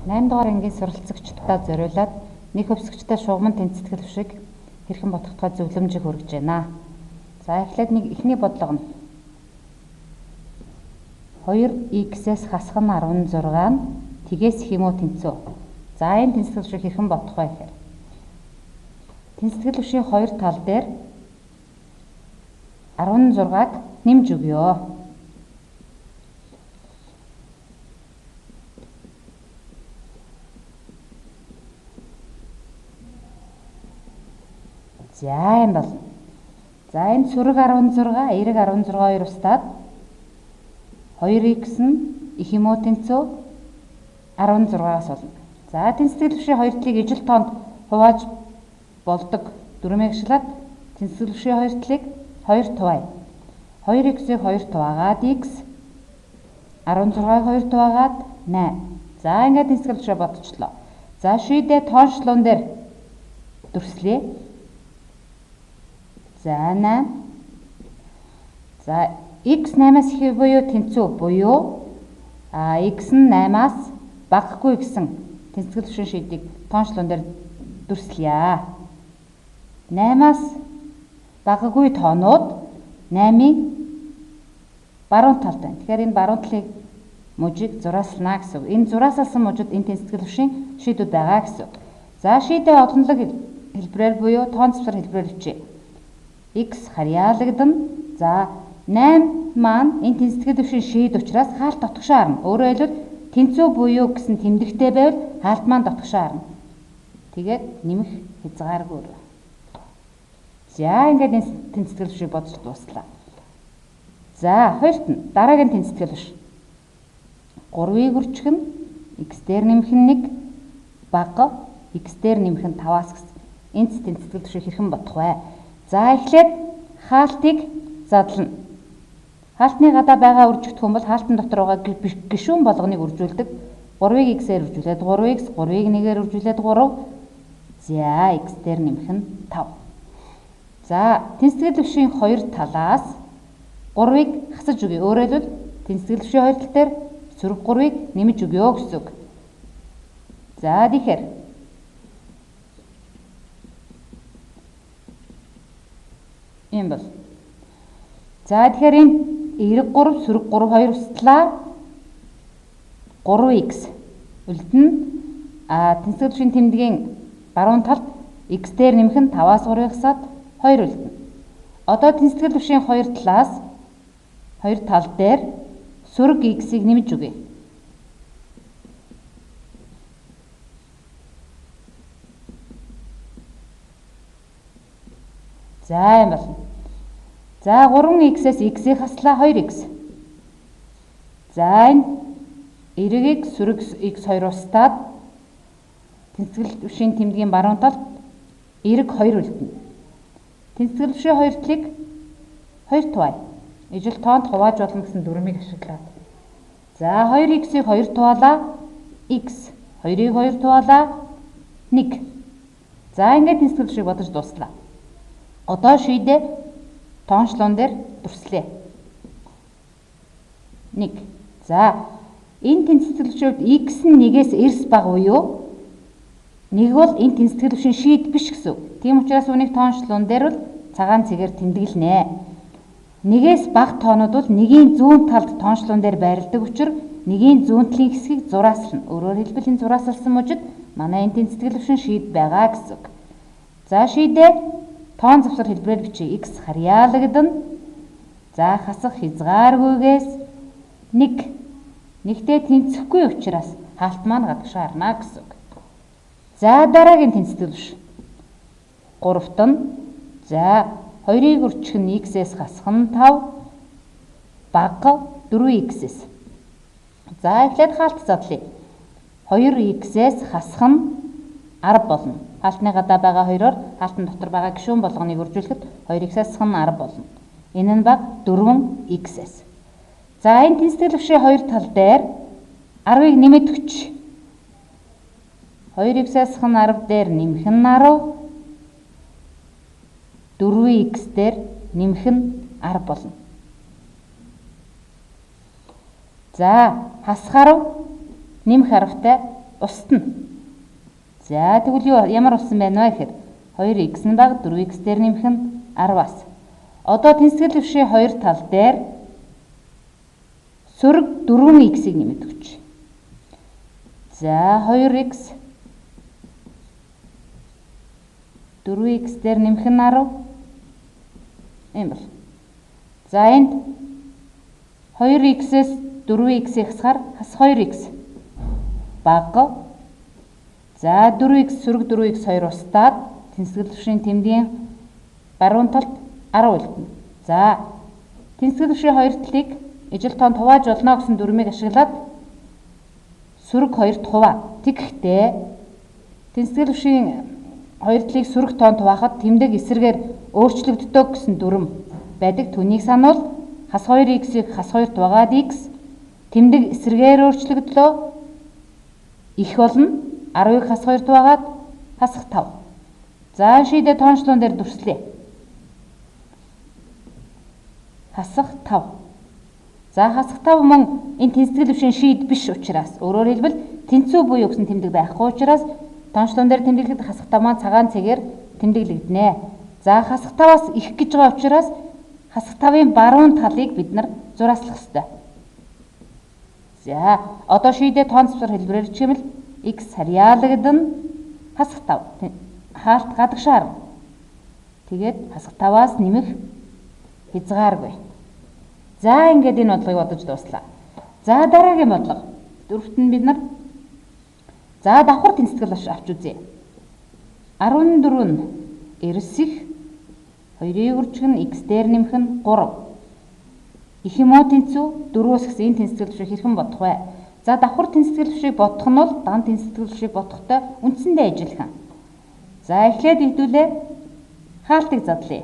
8 дугаар ангийн суралцагчдаа зориулаад нэг хөвсгчтэй шугаман тэнцэтгэл шиг хэрхэн бодох тухай зөвлөмжийг хүргэж байна. За эхлээд нэг эхний бодлого нь 2x-ээс хасах нь 16 нь тгээс их юм уу тэнцүү. За энэ тэнцэтгэл шиг хэрхэн бодох вэ гэхээр тэнцэтгэл хөшийн хоёр тал дээр 16-г нэмж өгөө. За юм бол. За энэ сөрөг 16, эерэг 16 хоёр устдаад 2x нь их юм уу тэнцүү 16-аас болно. За тэнцэтгэл хөшийн хоёр талыг ижил тоонд хувааж болдог дүрмийг ашиглаад тэнцэтгэл хөшийн хоёр талыг 2 туваая. 2x-ийг 2 хуваагаад x, 16-ыг 2 хуваагаад 8. За ингээд тэнцэтгэл хөшөө бодчихлоо. За шийдээ тоончлон дээр дүрслэе. За 8. За x 8-аас их буюу тэнцүү буюу x нь 8-аас багагүй гэсэн тэнцэтгэл хөшийн шийдийг тоончлон дээр дүрслэе. 8-аас багагүй тоонууд 8-ийн баруун талд байна. Тэгэхээр энэ баруун талыг мужийг зураасална гэсэн үг. Энэ зураасалсан мужид энэ тэнцэтгэл хөшийн шийдүүд байгаа гэсэн үг. За шийдээ олонлог хэлбэрээр буюу тоон цэвэр хэлбэрээр бичье. X харьяалагдана. За 8 маань энэ тэнцэтгэл хөшийн шийд учраас хаалт дотгошоо харна. Өөрөөр хэлбэл тэнцүү буюу гэсэн тэмдэгтэй байвал хаалт маань дотгошоо харна. Тэгээд нэмэх хязгааргүй. За ингээд энэ тэнцэтгэл хөшийг бодож дууслаа. За хоёрт нь дараагийн тэнцэтгэл хөш. 3-ыг үржих нь x дээр нэмэх нь 1 бага x дээр нэмэх нь 5-аас гэсэн. Энэ тэнцэтгэл хөшийг хэрхэн бодох вэ? За эхлээд хаалтыг задлана. Хаалтны гадаа байгаа үржигдэхүүн бол хаалтан дотор байгаа гишүүн болгоныг үржүүлдэг. 3-ыг x-ээр үржүүлээд 3x, 3-ыг 1-ээр үржүүлээд 3. За x дээр нэмэх нь 5. За тэнцэтгэл хөшийн хоёр талаас 3-ыг хасаж өгье. Өөрөөр хэлбэл тэнцэтгэл хөшийн хоёр тал дээр сөрөг 3-ыг нэмж өгье гэсэн үг. За тэгэхээр ийм бол. За тэгэхээр энэ эерэг 3 сөрөг 3 2 устдлаа 3x үлдэнэ. Тэнцэтгэл хөшийн тэмдгийн баруун талд x дээр нэмэх нь 5-аас 3-ыг хасаад 2 үлдэнэ. Одоо тэнцэтгэл хөшийн хоёр талаас хоёр тал дээр сөрөг x-ийг нэмж өгье. За юм болно. За 3x-ээс x-ийг хаслаа 2x. За энэ эерэг x сөрөг x 2 устдаад тэнцэтгэл хөшийн тэмдгийн баруун талд эерэг 2 үлдэнэ. Тэнцэтгэл хөшийн хоёр талыг 2 туваая. Ижил тоонд хувааж болно гэсэн дүрмийг ашиглаад. За 2x-ийг 2 туваалаа x, 2-ыг 2 туваалаа 1. За ингээд тэнцэтгэл хөшийг бодож дууслаа. Одоо шийдээ тоончлон дээр дүрслэе. 1. За энэ тэнцэтгэл хөшийн хувьд x нь 1-ээс эрс бага буюу 1 бол энэ тэнцэтгэл хөшийн шийд биш гэсэн үг. Тийм учраас үүнийг тоончлон дээр бол цагаан цэгээр тэмдэглэнэ. 1-ээс бага тоонууд бол 1-ийн зүүн талд тоончлон дээр байрладаг учраас 1-ийн зүүн талын хэсгийг зураасална. Өөрөөр хэлбэл энэ зураасалсан мужид манай энэ тэнцэтгэл хөшийн шийд байгаа гэсэн үг. За шийдээ тоон завсар хэлбэрээр бичье. X харьяалагдана. За хасах хязгааргүйгээс 1. Нэгтээ тэнцэхгүй учраас хаалт маань гадагшаа харна гэсэн үг. За дараагийн тэнцэтгэл хөш. 3-т нь за 2-ыг үржих нь x-ээс хасах нь 5 бага 4x-ээс. За эхлээд хаалт задлая. 2x-ээс хасах нь 10 болно. Хаалтны гадаа байгаа 2-оор хаалтан дотор байгаа гишүүн болгоныг үржүүлэхэд 2x-ээс хасах нь 10 болно. Энэ нь бага 4x-ээс. За энэ тэнцэтгэл хөшийн хоёр тал дээр 10-ыг нэмээд өгч. 2x-ээс хасах нь 10 дээр нэмэх нь 10. 4x дээр нэмэх нь 10 болно. За хасах 10 нэмэх 10-тай устна. За тэгвэл юу ямар болсон байна вэ гэхээр 2x нь бага 4x дээр нэмэх нь 10-аас. Одоо тэнцэтгэл дэвшийн хоёр тал дээр сөрөг 4x-ийг нэмээд өгч. За 2x 4x дээр нэмэх нь 10. Ийм бол. За энд 2x-ээс 4x-ийг хасахаар хас 2x бага. За 4x сөрөг 4x 2 устдаад тэнцэтгэл дэвшийн тэмдгийн баруун талд 10 үлдэнэ. За тэнцэтгэл дэвшийн хоёр талыг ижил тоонд хувааж болно гэсэн дүрмийг ашиглаад сөрөг хоёрт хуваа. Тэгэхдээ тэнцэтгэл дэвшийн хоёр талыг сөрөг тоонд хуваахад тэмдэг эсрэгээр өөрчлөгддөг гэсэн дүрм байдаг. Түүнийг сануул хас 2x-ийг хас 2-т хуваагаад x тэмдэг эсрэгээр өөрчлөгдлөө их болно. 10-ыг хас 2-т хуваагаад хасах 5. За шийдээ тоончлон дээр дүрслэе. Хасах 5. За хасах 5 мөн энэ тэнцэтгэл дэвшийн шийд биш учраас өөрөөр хэлбэл тэнцүү буюу гэсэн тэмдэг байхгүй учраас тоончлон дээр тэмдэглэхэд хасах 5 маань цагаан цэгээр тэмдэглэгдэнэ. За хасах 5-аас их гэж байгаа учраас хасах 5-ын баруун талыг бид нар зурааслах ёстой. За одоо шийдээ тоон цэвэр хэлбэрээр чимэл x харьяалагдана хасах 5. Хаалт гадагшаа харна. Тэгээд хасах 5-аас нэмэх хязгааргүй. За ингээд энэ бодлогыг бодож дууслаа. За дараагийн бодлого. Дөрөвт нь бид нар за давхар тэнцэтгэл авч үзье. 14 нь эрс их 2-ыг үржих нь x дээр нэмэх нь 3. Их юм уу тэнцүү 4-өөс гэсэн энэ тэнцэтгэл дэвшийг хэрхэн бодох вэ? За давхар тэнцэтгэл дэвшийг бодох нь бол дан тэнцэтгэл дэвшийг бодохтой үндсэндээ ажиллах. За эхлээд хэдүүлээ хаалтыг задлая.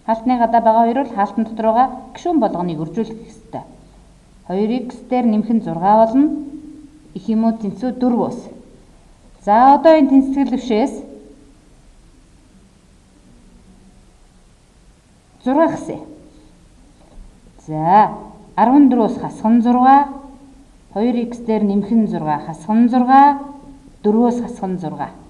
Хаалтны гадаа байгаа хоёр бол хаалтан дотор байгаа гишүүн болгоныг үржүүлэх ёстой. 2x дээр нэмэх нь 6 болно. Их юм уу тэнцүү 4-өөс. За одоо энэ тэнцэтгэл дэвшээс 6 хасъя. За 14-өөс хасах нь 6, 2x дээр нэмэх нь 6, хасах нь 6, 4-өөс хасах нь 6.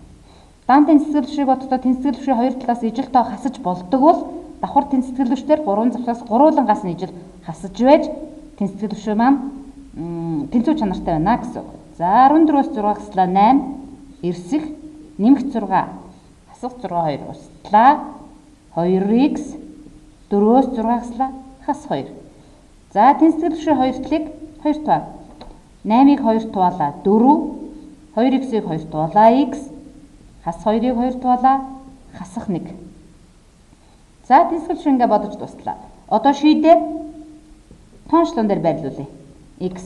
Дан тэнцэтгэл дэвшийг бодохдоо тэнцэтгэл дэвшийн хоёр талаас ижил тоо хасаж болдог бол давхар тэнцэтгэл дэвшээр 3 завсраас гурвуулангаас нь ижил хасаж байж тэнцэтгэл дэвшээ маань тэнцүү чанартай байна гэсэн үг. За 14-өөс 6 хаслаа 8, эрсэх нэмэх 6, хасах 6 2 услаа 2x 4-өөс 6 хаслаа хас 2. За тэнцэтгэл дэвшийн хоёр талыг 2 туваа. 8-ыг 2 туваалаа 4, 2x-ийг 2 туваалаа x, хас 2-ыг 2 туваалаа хасах 1. За тэнцэтгэл дэвшээ ингээ бодож дуслаа. Одоо шийдээ тоончлон дээр байрлуулъя. X.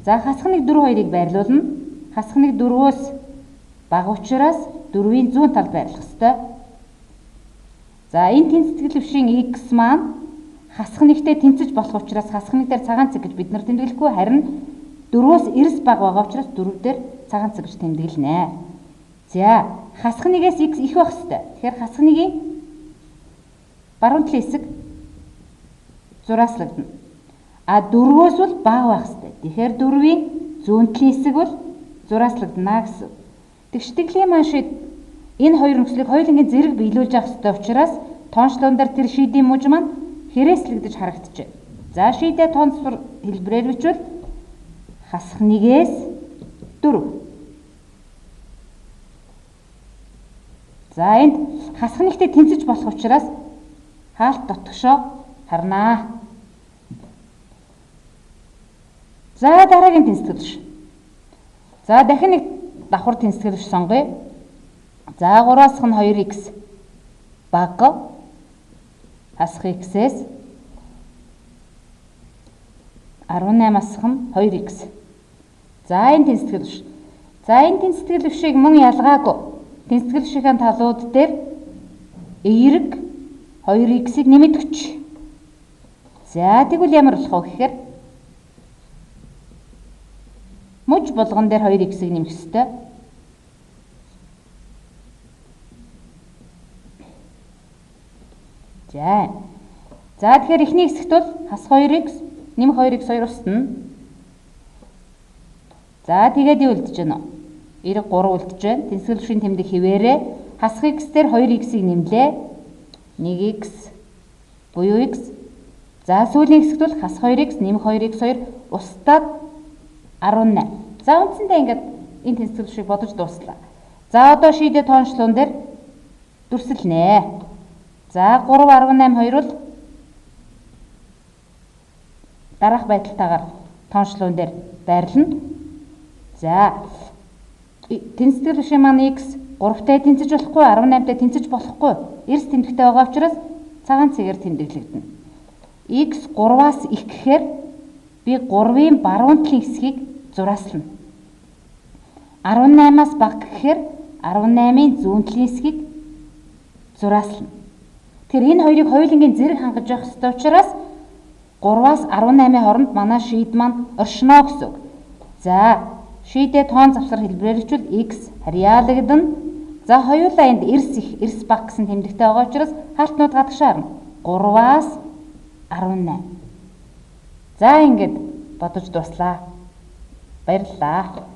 За хасах 1 4 2-ыг байрлуулна. Хасах 1 4-өөс бага учраас 4-ийн зүүн талд байрлах ёстой. За энэ тэнцэтгэл дэвшийн x маань хасах нэгтэй тэнцэж болох учраас хасах нэг дээр цагаан цэг гэж бид нар тэмдэглэхгүй, харин 4-өөс эрс бага байгаа учраас 4 дээр цагаан цэг гэж тэмдэглэнэ. За хасах нэгээс x их байх ёстой. Тэгэхээр хасах нэгийн баруун талын хэсэг зурааслагдана. А 4-өөс бол бага байх ёстой. Тэгэхээр 4-ийн зүүн талын хэсэг бол зурааслагдана гэсэн. Тэгштгэлийн маань шийд энэ хоёр нөхцөлийг хоёулангийн зэрэг биелүүлж авах ёстой учраас тоончлон дээр тэр шийдийн мужи маань хэрээслэгдэж харагдчихэ. За шийдээ тоон цэвэр хэлбэрээр бичвэл хасах нэгээс 4. За энд хасах нэгтэй тэнцэж болох учраас хаалт дотгошоо харнаа. За дараагийн тэнцэтгэл дэвш. За дахин нэг давхар тэнцэтгэл дэвш сонгоё. За 3-аас нь 2x бага хасах x-ээс 18 асах нь 2x. За энэ тэнцэтгэл дэвш. За энэ тэнцэтгэл дэвшийг мөн ялгаагүй тэнцэтгэл дэвшийн талууд дээр эерэг 2x-ийг нэмээд өгч. За тэгвэл ямар болох вэ гэхээр муж болгон дээр 2x-ийг нэмэх ёстой. За. За тэгэхээр эхний хэсэгт бол хас 2x нэмэх 2x 2 устна. За, тэгээд юу үлдэж байна вэ? Эрэг 3 үлдэж байна. Тэнцэтгэл түвшийн тэмдэг хэвээрээ хасах x дээр 2x-ийг нэмлээ. 1x буюу x. За, сүүлийн хэсэгт бол хасах 2x нэмэх 2x2 устдаад 18. За, үндсэндээ ингээд энэ тэнцэтгэл түвшийг бодож дууслаа. За, одоо шийдээ тоончлуун дээр дүрсэлнэ. За, 3 18 2 бол дараах байдалтайгаар тоончлуун дээр байрлана. За, тэнцэтгэл түвшийн маань x 3-тай тэнцэж болохгүй, 18-тай тэнцэж болохгүй. Эрс тэмдэгтэй байгаа учраас цагаан цэгээр тэмдэглэгдэнэ. X 3-аас их гэхээр би 3-ын баруун талын хэсгийг зурааслана. 18-аас бага гэхээр 18-ын зүүн талын хэсгийг зурааслана. Тэгэхээр энэ хоёрыг хоёулангийн зэрэг хангаж явах ёстой учраас 3-аас 18-ын хооронд манай шийд маань оршино гэсэн үг. За, шийдээ тоон завсар хэлбэрээр бичвэл x харьяалагдана. За, хоёулаа энд эрс их, эрс бага гэсэн тэмдэгтэй байгаа учраас хаалтнууд гадагшаа харна. 3-аас 18. За, ингээд бодож дууслаа. Баярлалаа.